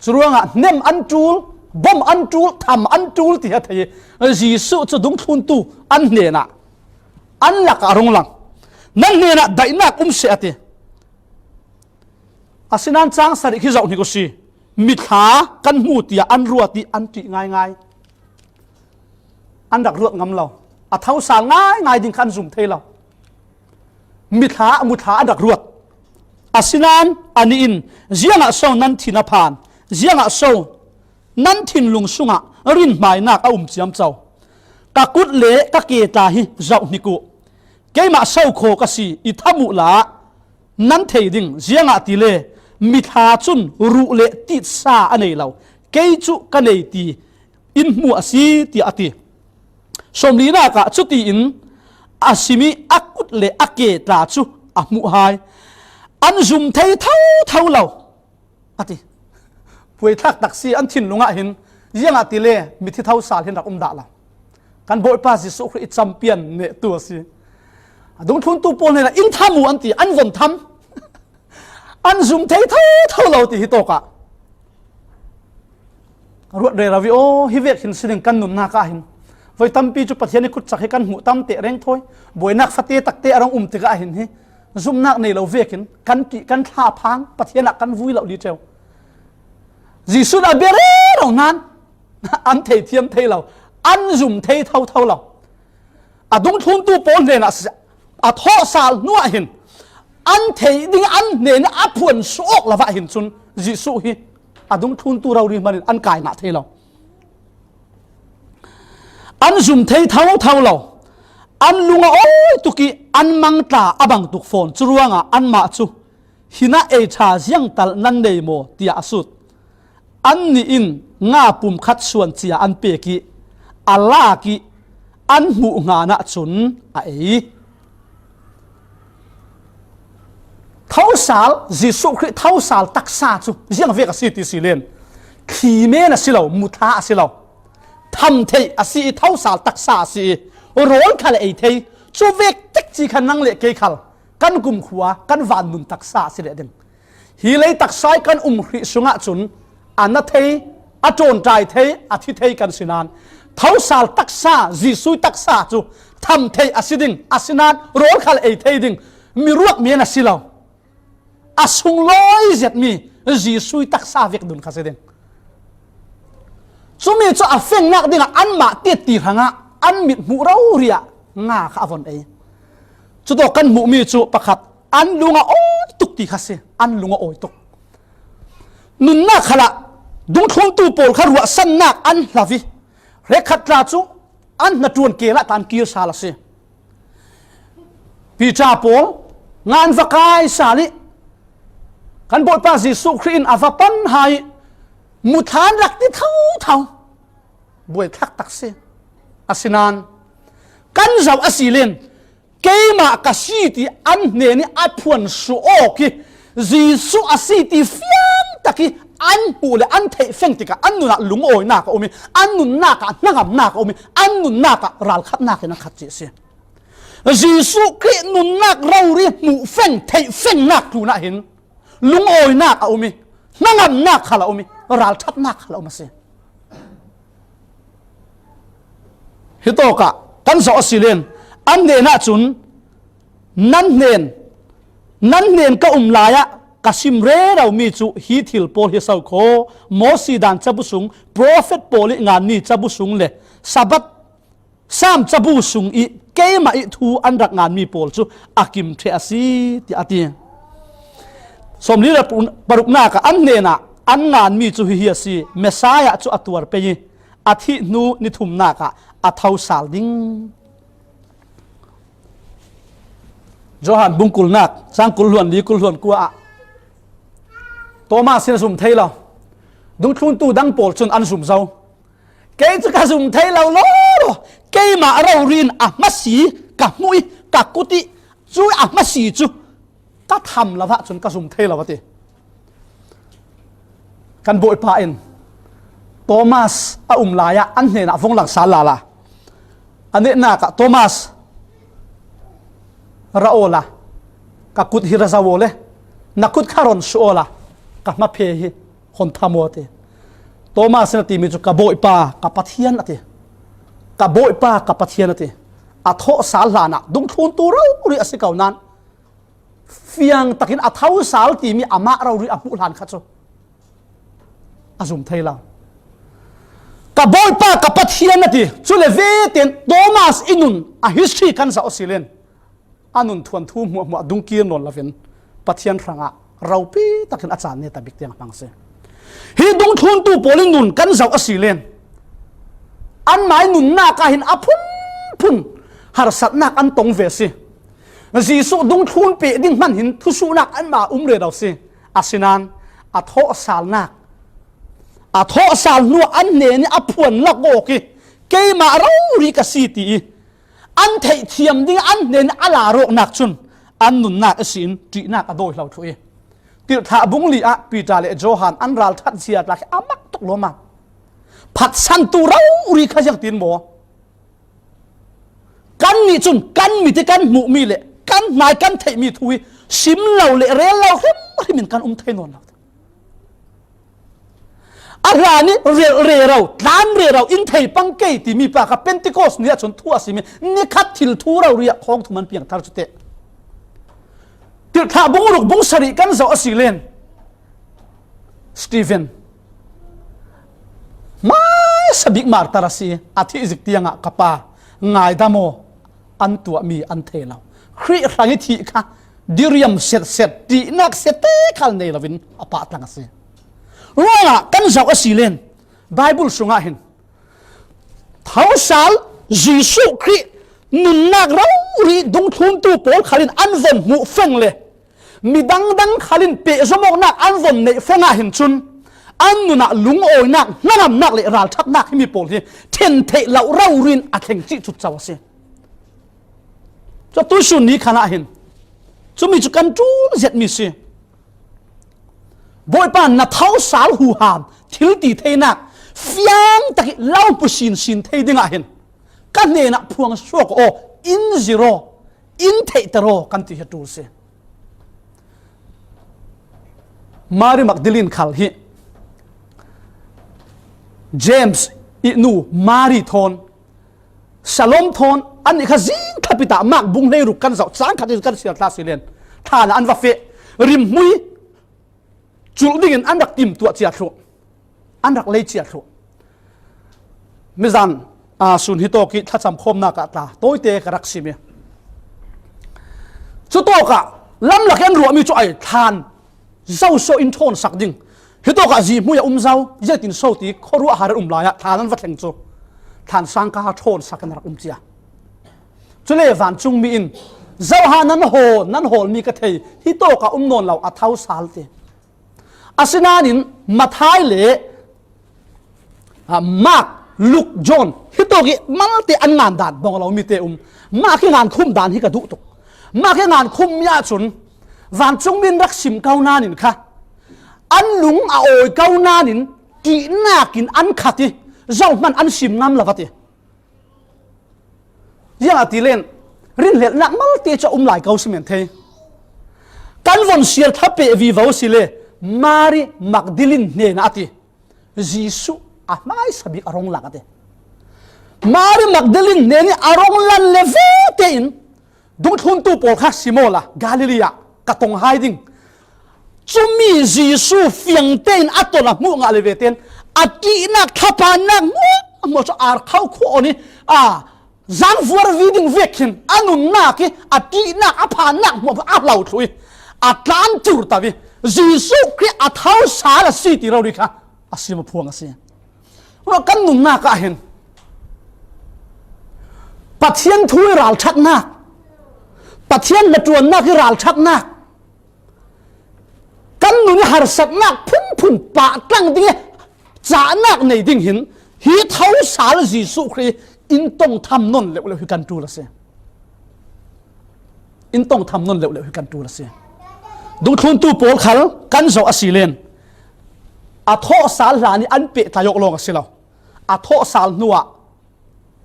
Curuangah hnem an ṭul, bom an ṭul, tham an ṭul ti a thei ih Jesuh cu dungthluntu an hnenah, an lakah a rung lang. Nan hnenah daihnak um seh a ti. Asinan chang sarih khi zoh hnik uh si. Mithla kan hmu tiah an ruat ih an ṭih ngaingai. An rak ruat ngam lo. A thosal ngaingai ding kha an zum thei lo. Mithla, muthla an rak ruat. Asinan anih in, "Ziangah so nan thin a phan? Ziangah so nan thinlung sungah rinhmainak a um ciamco? Ka kut le ka ke tla hi zoh hnik uh. Keimah so khaw ka si, i thamuh la nan thei ding, ziangahtile mithla cun ruh le titsa a nei lo, kei cu ka nei ti in hmu a si," tiah a ti. Sawmlinak ah cutiin a sim ih a kut le a ke tla cu a hmuh hai. An zum thei thotho lo, a ti. Puaithlak tak si, an thinlung ah hin, ziangahtile mithi thosal hin rak um dah lo. Kan Bawipa Jesuh Khrih ih campian nehtu a si. A dungthluntu pawl hnenah, "In tham uh," an ti, an von tham. An zum thei thotho lo ti hi tawkah. Ka ruat rero ih, aw, hi vek hin si ding kan nunnak ah hin. Voi tampi cu Pathian ih kutcak hi kan hmuh tam tehreng thawi. Buainak fate takte a rung um tikah hin hi zumnak nei lo vekin kan ṭih, kan thla a phang, Pathian ah kan vui lo li ṭeu. Jesuh in a bia rero nain an theithiam thei lo, an zum thei thotho lo. A dungthluntu pawl hnenah a thawhsal hnuah hin an theih ding, an hnenih a phuan suak awk lo ah hin cun Jesuh hi a dungthluntu rori hmanin an kai ngah thei lo. An zum thei thotho lo. An lung a awi tuk ih an mangtla a bang tuk fawn. Curuangah anmah cu, "Hinah ei ṭha ziangtal nan nei maw?" tiah a sut. Annih in nga pumkhat suan cia an pek ih a lak ih an hmuh ngan ahcun a ei. Thosal, Jesuh Khrih thosal taksa cu ziang vek a si ti si len, thli men a si lo, muthla a si lo. Tham theih a si ih, thosal taksa a si ih, rawl khal a ei thei. Cu vek tek ci khan nang le kei khal kan kumkhua, kan vannun taksa a si leh ding. Hi lei taksa ih kan um hrih sungah cun a na thei, a ṭawnṭai thei, a thi thei kan si nain, thosal taksa, Jesuh taksa cu tham theih a si ding, asinain rawl khal ei thei ding, miruak men a si lo. A sunglawi zetmi Jesuh taksa vek dun kha si ding. Cumi cu a fengnak dingah anmah tiat ti hrangah an mit hmuh rori ah nga kha a von ei. Cutawk kan hmuhmi cu pakhat, an lung a awi tuk ti kha si, an lung a awi tuk. Nunnak khalah dungthluntu pawl kha ruahsannak an hlo ih, hrekkhat tla cu an hnaṭuan ke lah ta an kir sal a si. Piter pawl ngan va kai sal ih, kan Bawipa Jesuh Khrih in a va pan hai ih, muthla an rak ti thotho. Buaithlak tak si. Asinain kan zoh a si len, "Keimah ka si," ti an hnen ih a phuan suak awk ih, Jesuh a si ti fiang tak ih an hmuh le an theih feng tikah an nun ah lungawinak a um ih, an nunnak ah hnangamnak a um ih, an nunnak ah ralkhatnak in a khat ci a si. Jesuh Khrih nunnak rori hmuh feng, theih fengnak tlunah hin lungawinak a um ih, hnangamnak khal a um ih, ralṭhatnak khal a um a si. Hitawkah kan zoh a si len, an hnen ahcun, "Nan hnen, nan hnen ka um lai ah ka sim reromi cu hi thil pawl hi a so kho: Moses daan cabu sung, profet pawl ih nganmi cabu sung le Sabbath Saam cabu sung ih keimah ih thu an rak nganmi pawl cu a kim ṭheh a si," tiah a ti. Sawmli le paruknak ah, an hnenah an nganmi cu hihi a si: Messiah cu a tuar pei ih a thih hnu ni thumnak ah a thosal ding. Johan bung kulnak, cang kul hluan li, kul hluan kua ah Thomas in a zum thei lo. Dungthluntu dang pawl cun an zum zo. Kei cu ka zum thei lo law, keimah rori in a hmasi ka hmuh ih ka kut ih cu a hmasi cu ka tham lo ahcun ka zum thei lo, a ti. Kan Bawipa in Thomas a um lai ah an hnenah vung langsal lala. A nehnak ah, "Thomas, ra awla ka kut hi ra zo aw le na kut kha ron suah awla ka hmaphe hi hon tham aw," a ti. Thomas in a timi cu, "Ka Bawipa, ka Pathian," a ti. "Ka Bawipa, ka Pathian," a ti. A thawhsal hlanah dungthluntu rori a si ko nain fiang takin a thosal timi amah rori a hmuh hlan kha chu a zum thei lo. Ka Bawipa, ka Pathian a ti. Cule veten Thomas i nun a history kan zauh a si len, a nun thuanthu hmuahhmuah dungkir nawn lovin Pathian hrangah ropi takin a caan neta bik tiang a hmang si. Hi dungthluntu pawl in nun kan zauh a si len, anmai nunnak ah hin a phunphun harsatnak an tong ve si. Jesuh dungthlun peh ding hman hin thusuhnak anmah um rero si. Asinan a thawhsalnak, a thawhsal hnuah an hnenih a phuan lak awk i, keimah rori ka si ti i, an theihthiam ding an hnenih a lar awknak cun an nunnak ihsin ṭihnak a dawi hlo thluh i, Tirhthlah bung li ah Peter le Johan an ralṭhat zia tla khi a mak tuk lawma. Phatsantu rori kha ziangtin maw? Kannih cun kan mit i kan hmuhmi le kan hnai kan theihmi thu hi sim lo le rel lo hrimhrim in kan um thei nawn lo. A hlan i relh rero, tlan rero, in thei pang kei timi pa kha Pentecost ni ah cun thu a simi, ni khat thil thu rori ah khawng thu man piang thar cu teh. Tirhthlah bung ruk bung sarih kan zoh a si len, Stephen hmaisa bik martar a si. A thih zik tiangah, ka pa, ngaidam aw, an tuahmi an thei lo. Khrih hrang i thih kha diriam setset, ṭihnak sete khal nei loin a pah tlang a si. Ruangah kan zoh a si len, Bible sungah hin thosal Jesuh Khrih nunnak rori dungthluntu pawl khal in an von hmuh feng le midang dang khal in pehzom awknak an von neih feng ah hin cun an nun ah lungawinak, hnangamnak le ralṭhatnak himi pawl hi ṭhen theih loh rori in a thleng cih cutco a si. Cu tuihsun ni khan ah hin cumi cu kan ṭul zetmi si. Bawipa, na thosal huham, thil ti theinak fiang tak i lo pu sinsin thei dingah hin ka hnenah phuang suak aw, in zir aw, in theihter aw, kan ti hi a ṭul si. Mary Magdalene khal hi James i nu Mary thawn, Salom thawn, annih kha zing thlapit ah Mark bung hleiruk kan zoh, cang khat in kan siar tla si len, thlan ah an va feh. Rimhmui culh dingin an rak timtuah cia thluh, an rak lei cia thluh. Mizan, aa, sun hi tawk i thlacam khawmnak ah tla tawite ka rak sim i, cu tawkah lamlak i an ruahmi cu ai thlan zo so in ṭhawnsak ding. Hi tawkah zihmui a um zo, ziatin so ti khuaruahhar an um lai ah thlan an va thleng cu thlan sangka ṭhawnsak in a rak um cia. Cule vancungmi in, "Zoha nan haw, nan hawlmi ka thei, hi tawkah um nawn lo, a thosal," ti. Asinain Matthai le, a, Mark, Luke, John, hi tawk i malte an ngan dan bawng a lo mi te um. Mark i ngan khum dan hi ka duh tuk. Mark i ngan khummi ahcun vancungmi in rak sim ko nain kha an lung a awi ko nain ṭihnak in an khat i, zohman an sim ngam lo va ti. Ziangahtile rinhlelhnak malte cu a um lai ko si men thei. Kan von siar thlapeh vivo si le Mary Magdalene hnenah a ti. Jesuh a hmaisa bik a rung lang a ti. Mary Magdalene hnen i a rung lan le ve tein dungthluntu pawl kha sim awla Galilee ah ka tong hai ding. Cumi Jesuh fiang tein a ton a hmuh ngah le ve tein a ṭihnak thlapannak hmuahhmuah cu ar kho khua on i, a, zangvuar vi ding vekin a nunnak i a ṭihnak a phannak hmuahhmuah a hlo thluh i a tlan tur to i Jesuh Khrih a thosal a si ti rori kha a sim a phuang a si. Kan nunnak ah hin Pathian thu i ralṭhatnak, Pathian hnaṭuannak i ralṭhatnak, kan nun i harsatnak phunphun pah tlang ding i cahnak nei ding hin hi thosal Jesuh Khrih in tong tham nawn leuhleuh hi kan ṭul a si. In tong tham nawn leuhleuh hi kan ṭul a si. Dungthluntu pawl khal kan zoh a si len, a thawhsal hlan i an pehtlai awk lawng a si lo. A thawhsal hnuah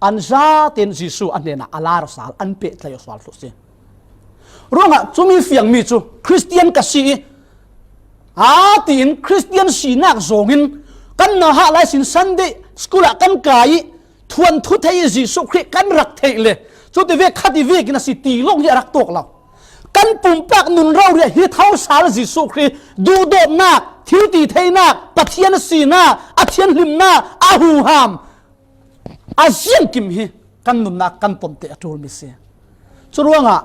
an zaten Jesuh a hnenah a lar sal, an pehtlai awk sal thluh si. Ruangah cumi fiangmi cu Khristian ka si i, aa tiin Khristian sinak zawngin kan nauhak lai sin Sunday school ah kan kai i, thuanthu thei i Jesuh Khrih kan rak theih le, cuti vek khati vekin a si ti lawng hi a rak tuak lo. Kan pumpak nun rori ah hi thosal Jesuh Khrih duhdawtnak, thiltitheinak, Pathian sinak, a thianhlimnak, a huham, a ziangkim hi kan nunnak kan pom te a ṭul mi si. Curuangah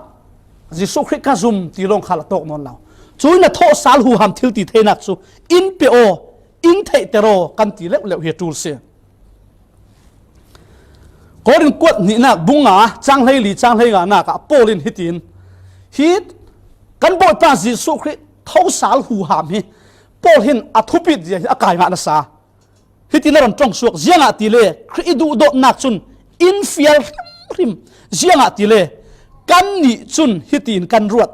Jesuh Khrih ka zum ti lawng khal a tawk nawn lo. Cuin a thosal huham thiltitheinak cu in pe aw, in theihter aw kan ti leuhleuh hi a ṭul si. Korin kuat hnihnak bung nga, cang hleili, cang hleinganak ah Paul in hitin, hi kan Bawipa Jesuh Khrih thosal huham hi Paul hin a thupit zia hi a kai ngah nasa. Hitin a run ṭong suak, ziangahtile Khrih i duhdawtnak cun in fial hrimhrim. Ziangahtile kannih cun hitin kan ruat.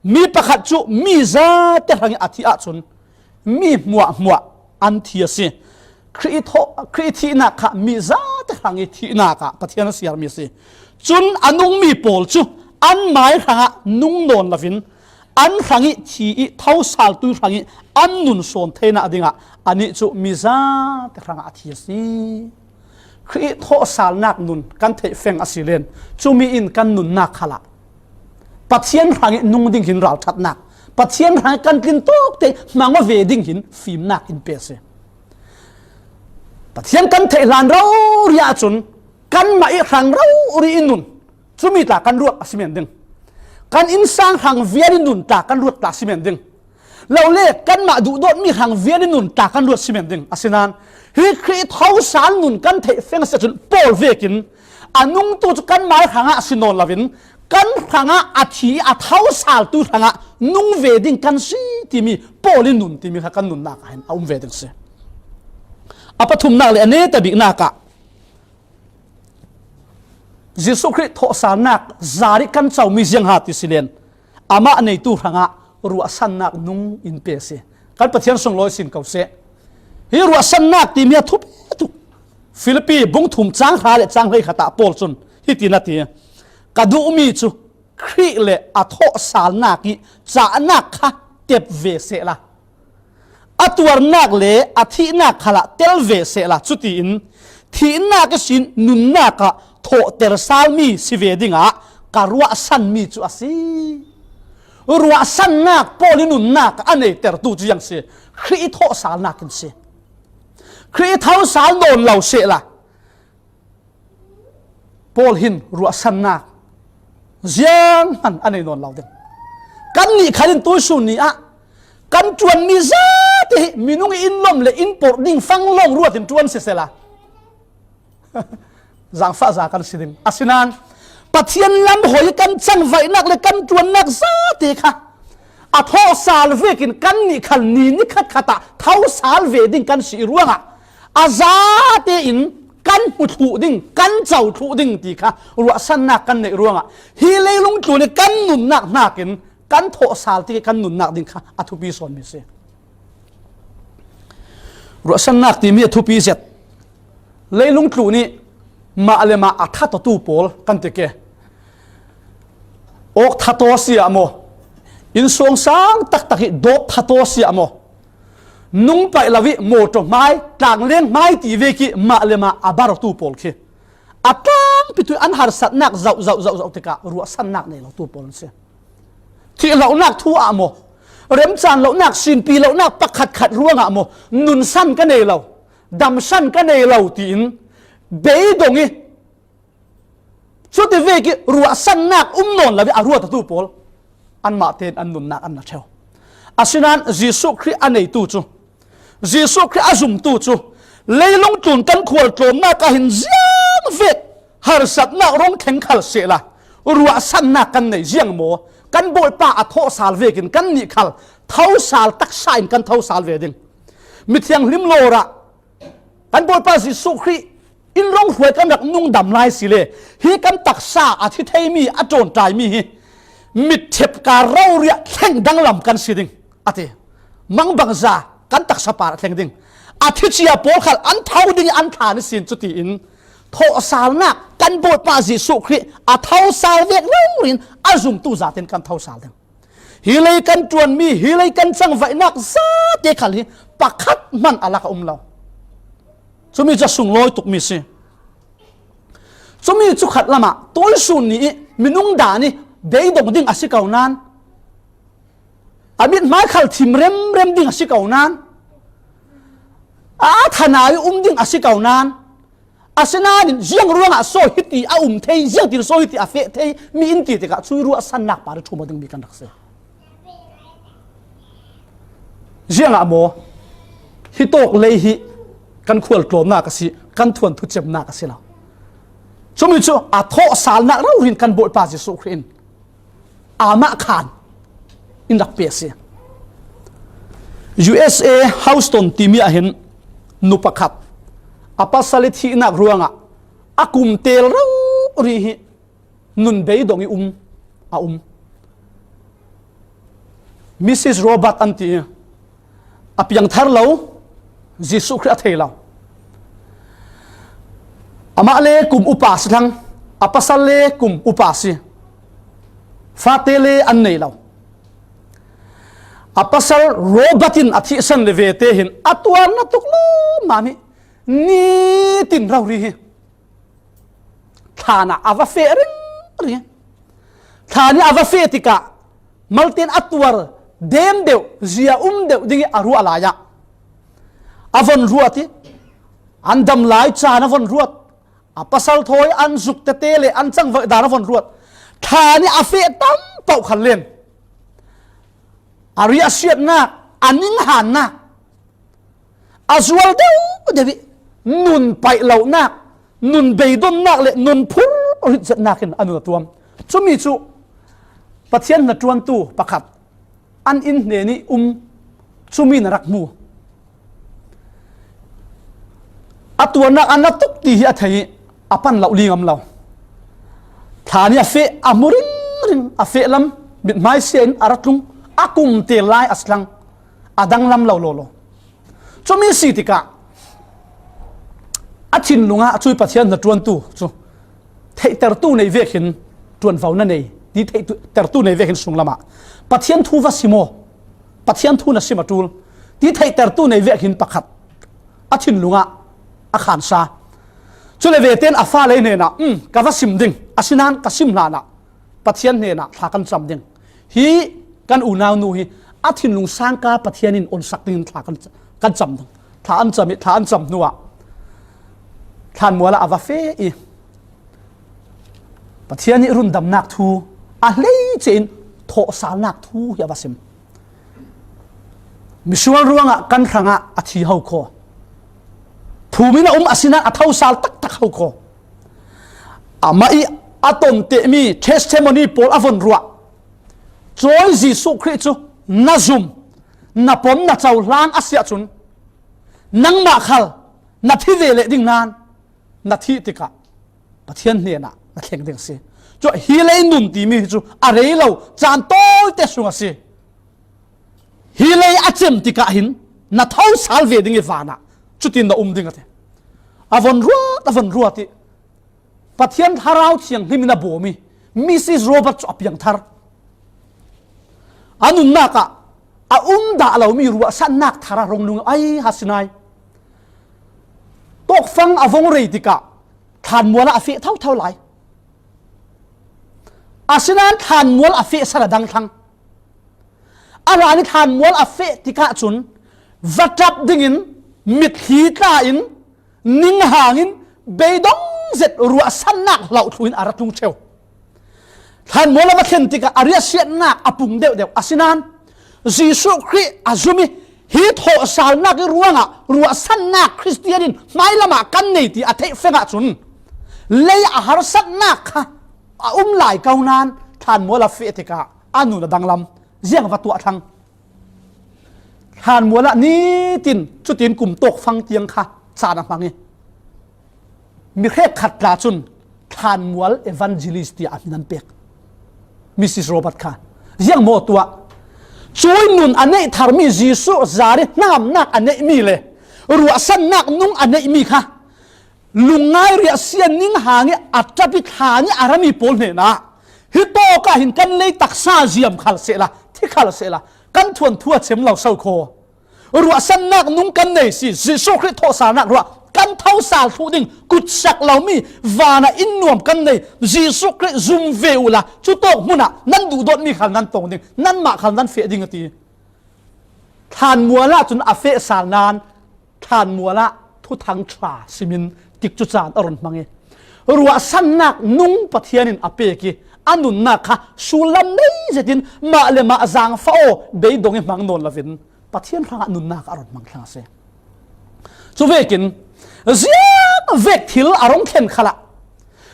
Mi pakhat cu mi zate hrangih a thih ahcun mi hmuahhmuah an thi a si. Khrih thawh, Khrih thihnak kha mi zate hrangih thihnak ah Pathian a siarmi a si. Cun a nungmi pawl cu anmai hrangah nung nawn loin an hrangih thi ih thosal tui hrangih an nun sawn theinak dingah anih cu mi zate hrangah a thi a si. Khrih thawhsalnak nun kan theih feng a si len, cumi in kan nunnak khalah Pathian hrangih nung ding hin ralṭhatnak, Pathian hrangih kan tlin tawk te hmang aw ve ding hin fimnak in pe a si. Pathian kan theih hlan rori ahcun kanmah ih hrang rori ih nun, cumi tla kan ruat a si men ding. Kan innsang hrang vial ih nun tla kan ruat tla si men ding. Lole kanmah duhdawtmi hrang vial ih nun tla kan ruat si men ding. Asinain hi Khrih thosal nun kan theih feng a si ahcun Paul vekin a nungtu cu kanmai hrangah a si nawn loin kan hrangah a thi ih a thosal tu hrangah nung ve ding kan si timi Paul ih nun timi kha kan nunnak ah hin a um ve ding si. A pathumnak le a neta biknak ah Jesuh Khrih thawhsalnak zar ih kan comi ziangha ti si len, amah neitu hrangah ruahsannak nung in pe a si. Kan Pathian sunglawi sin ko seh. Hi ruahsannak timi a thupi tuk. Filipi bung thum cang hra le cang hleikhat ah Paul cun hitin a ti, ka duhmi cu Khrih le a thawhsalnak ih cahnak kha tep ve sehla, a tuarnak le a thihnak khalah tel ve sehla, cutiin thihnak ihsin nunnak ah thawhter salmi si ve dingah ka ruahsanmi cu a si. Ruahsannak Paul ih nunnak a neitertu cu ziang si, Khrih ih thawhsalnak in si. Khrih ih thosal nawn lo sehla, Paul hin ruahsannak zianghman a nei nawn lo ding. Kannih khal in tuihsun ni ah kan ṭuanmi zate hi minung ih in lawmh le in porh ding fang lawng ruat in ṭuan sisehla, zangfah za kan si ding. Asinain Pathian lam hawi kan cangvaihnak le kan ṭuannak zate kha a thawhsal vekin kannih khal ni nikhat khat ah thosal ve ding kan si ih ruangah a zate in kan hmu thluh ding, kan co thluh ding ti kha ruahsannak kan neih ruangah hi leilung tlun ih kan nunnak hnakin kan thawhsal tik ih kan nunnak ding kha a thupi sawnmi si. Ruahsannak timi a thupi zet. Leilung tlun ih mah le mah a thatawtu pawl kan ti ke. Awk thataw si ah maw, innsuang sang taktak ih dawp thataw si ah maw, nung paih lo ih mawṭaw hmai, tlangleng hmai ti vek ih mah le mah a bartu pawl khi a tlangpi tu ih an harsatnak zoh zoh zoh zoh tikah ruahsannak nei lotu pawl an si. Thih lohnak thu ah maw, remcan lohnak, sinpi lohnak pakhatkhat ruangah maw, nunsan ka nei lo, damsan ka nei lo tiin beidong ih, cuti vek ih ruahsannak um nawn lo ih a ruatatu pawl anmah tein an nunnak an na ṭheu. Asinain Jesuh Khrih a neitu cu, Jesuh Khrih a zumtu cu leilung tlun kan khualtlawmnak ah hin ziang vek harsatnak rung thleng khal sehla ruahsannak kan nei ziang maw? Kan Bawipa a thawhsal vekin kannih khal thosal taksa in kan thosal ve ding. Mithianghlim lawrah kan Bawipa Jesuh Khrih in rong hruai kan rak nungdam lai si le, hi kan taksa a thi theimi, a ṭawnṭaimi hi mitṭhep kar rori ah thleng danglam kan si ding a ti. Mangbangza kan taksa par a thleng ding. A thi cia pawl khal an tho ding ih an thlan ihsin cutiin thawhsalnak kan Bawipa Jesuh Khrih a thosal vek rori in a zumtu zaten kan thosal ding. Hi lei kan ṭuanmi, hi lei kan cangvaihnak zate khal hi pakhat hman a lak a um lo. Cumi cu a sunglawi tukmi si. Cumi cu khat lamah tuihsun ni ih minung dan ih beidong ding a si ko nain A mithmai khal thim remrem ding a si ko nan, a thana i um ding a si ko nan, asinain ziang ruangah saw hiti a um thei, ziangtin saw hiti a feh thei, mi in ti tikah cui ruahsannak pa i thum aw ding mi kan rak si. Ziangah maw, hi tawk lei hi kan khual tlawmnak a si, kan thuanthu cemnak a si lo. Cumi cu a thawhsalnak rori in kan Bawipa Jesuh Khrih in amah khan in rak pe a si. U S A Houston timi ah hin nu pakhat a pasal i thihnak ruangah a kum tel rori hi nun beidong i um a um. Mrs Robert an ti i, a piangthar lo, Jesuh Khrih a thei lo. Amah le kum upa si thlang, a pasal le kum upa si, fate le an nei lo. A pasal Robert in a thihsan le vete hin a tuar na tuk lawmmam hi nitin rori hi thlan ah a va feh ringring. Thlan i a va feh tikah malten a tuar dem deuh, zia um deuh ding i a ruah lai ah a von ruat i, an dam lai caan a von ruat, a pasal thawi an zuk tete le an cangvaih dan a von ruat. Thlan i a feh tam paoh khal len a riahsiatnak, a ninghannak, a zual deuh deuh i nun paih lonak, nun beidonnak le nun phur ritzetnak in a nun a tuam. Cumi cu Pathian hnaṭuantu pakhat an inn hnen i um cumi na rak hmu. A tuarnak a na tuk ti hi a thei i a pan lo lingam lo. Thlan i a feh a hmu ringring, a feh lam mithmai sia in a ra tlung, a kum tel lai a si thlang, a danglam lo lawlaw. Cumi si tikah a thinlung ah cui Pathian hnaṭuantu cu theihtertu nei vek hin ṭuanvo na nei, ti theihtertu nei vek hin sunglam ah Pathian thu va sim aw, Pathian thu na sim a ṭul, ti theihtertu nei vek hin pakhat a thinlung ah a khansa. Cule vete in a fale hnenah, um, ka va sim ding, asinain ka sim hlanah Pathian hnenah thla kan cam ding. Hi kan unaunu hi a thinlung sangka Pathian in onsak dingin thla kan, kan cam ding. Thla an cam i, thla an cam hnuah thlanmual ah a va feh i Pathian i rundamnak thu a hleice in thawhsalnak thu hi a va sim. Misual ruangah kan hrangah a thi ho khaw, thum in a um asinain a thosal taktak ho khaw. Amah i a tontehmi testimony pawl a von ruah. Cawi Jesuh Khrih cu na zum, na pom, na cohlang a si ahcun nangmah khal na thi ve leh ding nain na thih tikah Pathian hnenah na thleng ding a si. Cun hi lei nun timi hi cu a rei lo caan tawite sung a si. Hi lei a cem tikah hin na thosal ve ding i vanah cutin na um ding a ti. A von ruat, a von ruat i Pathian Thlarau Thianghlim in a bawm i Mrs Robert cu a piangthar. A nunnak ah a um dah lomi ruahsannak thar a rung lung ai ha sinai. Tawkfang a vong rei tikah thlanmual ah a feh thotho lai. Asinain thlanmual a feh san a dang thlang. A hlan i thlanmual a feh tikah cun va ṭap dingin mitthli tla in, ninghang in, beidong zet ruahsannak hloh thlu in a ra tlung ṭheu. Thlanmual a va thlen tikah a riahsiatnak a pung deuhdeuh. Asinain Jesuh Khrih a zum i hi thawhsalnak i ruangah ruahsannak Khristian in hmailam ah kan nei ti a theih feng ahcun lei a harsatnak kha a um lai ko nain thlanmual a feh tikah a nun a danglam. Ziang va tuah thlang. Thlanmual ah nitin cutin kum tawkfang tiang kha caan a hmang i mi hrekkhat tla cun thlanmual evangelist tiah a hmin an pek. Mrs Robert kha ziang maw tuah, cui nun a neih tharmi Jesuh zari hnangamnak a neihmi le ruahsannak nung a neihmi kha lungngai riahsia ninghang i a ṭap i thlan i a rami pawl hnenah hi tawkah hin kan lei taksa ziam khal sehla, thi khal sehla, kan thuanthu a cem lo so khaw. Ruahsannak nung kan nei si, Jesuh Khrih thawhsalnak ruah kan thosal thluh ding kutsak lomi vanah inn nuam kan nei. Jesuh Khrih zum ve uhla, cutawk hmunah nan duhdawtmi khal nan tong ding, nanmah khal nan feh ding a ti. Thlanmual ah cun a feh sal nain thlanmual ah thuthang ṭha simin tikcu caan a run hmang i, ruahsannak nung Pathian in a pek i, a nunnak kha sullam nei zetin mah le mah zaangfah aw, beidong i hmang nawn loin Pathian hrangah nunnak a run hmang thlang a si. Cuvekin ziang vek thil a rung thlen khalah,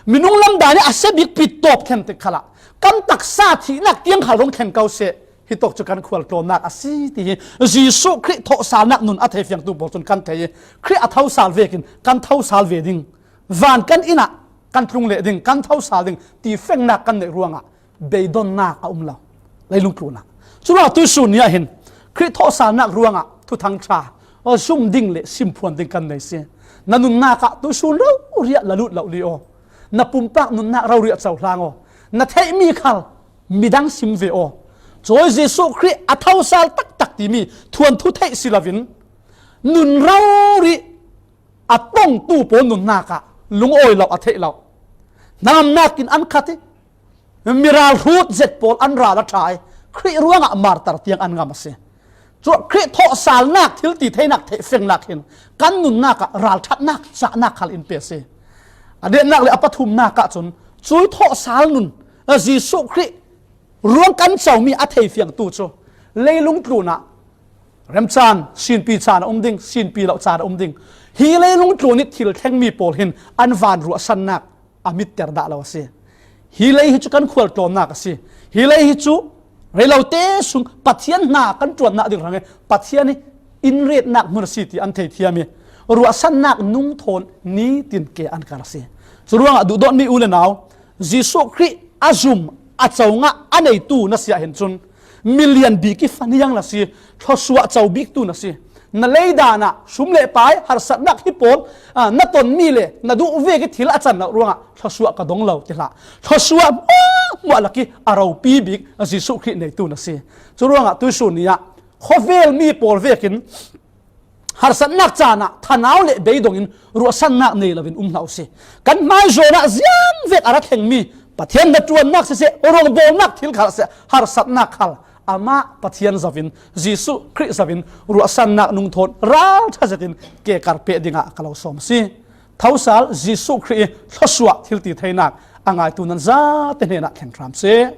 minung lam dan i a si bikpi tawp thlen tik khalah, kan taksa thihnak tiang khal rung thlen ko seh, hitawk cu kan khualtlawnnak a si ti hi Jesuh Khrih thawhsalnak nun a theifiangtu pawl cun kan thei i, Khrih a thosal vekin kan thosal ve ding, van kan inn ah kan tlung leh ding, kan thosal ding ti fengnak kan neih ruangah beidonnak a um lo, leilung tlunah. Curuangah tuihsun ni ah hin Khrih thawhsalnak ruangah thuthang ṭha zum ding le simphuan ding kan nei si. Na nunnak ah tuihsun rori ah la lut lo li aw. Na pumpak nunnak rori ah cohlang aw. Na theihmi khal midang sim ve aw. Cawi Jesuh Khrih a thosal taktak timi thuanthu theih si loin nun rori a tongtu pawl nunnak ah lungawi lo, a theih lo. Namnak in an khat i, miral hrut zet pawl an ral a ṭha i, Khrih ruangah martar tiang an ngam a si. Cu Khrih thawhsalnak thil ti theinak theihfengnak hin kan nunnak ah ralṭhatnak, cahnak khal in pe a si. A dennak le a pathumnak ah cun cui thawhsal nun, Jesuh Khrih ruang kan comi a theifiangtu cu leilung tlunah remcaan, sinpi caan a um ding, sinpi lo caan a um ding. Hi leilung tlun i thil thlengmi pawl hin an van ruahsannak a mitter dah lo a si. Hi lei hi cu kan khualtlawnnak a si. Hi lei hi cu reilote sung Pathian hna kan ṭuannak ding hrang i Pathian i in retnak hmun a si ti an thei thiam i ruahsannak nung thawn nitin ke an kar a si. Curuangah duhdawtmi u le nau, Jesuh Khrih a zum a congah a neitu na si ah hin cun milian bik i faniang na si, thluasuah co biktu na si. Na leidan ah sum le pai, harsatnak hi pawl, aa, na tonmi le na duh vek i thil a can lo ruangah thluasuah ka dong lo ti hlah. Thluasuah hmuahhmuah lak i a ropi bik Jesuh Khrih neitu na si. Curuangah tuihsun ni ah khuavel mi pawl vekin harsatnak caan ah thanau le beidong in ruahsannak nei loin um hlah u si. Kan hmai zawn ah ziang vek a ra thlengmi Pathian hnaṭuannak siseh, rongbawlnak thil khal siseh, harsatnak khal amah Pathian zoin, Jesuh Khrih zoin ruahsannak nung thawn ralṭha zetin ke kar peh dingah ka lo sawm a si. Thosal Jesuh Khrih i thluasuah thilti theinak a ngaitu nan zate hnenah thleng hram seh.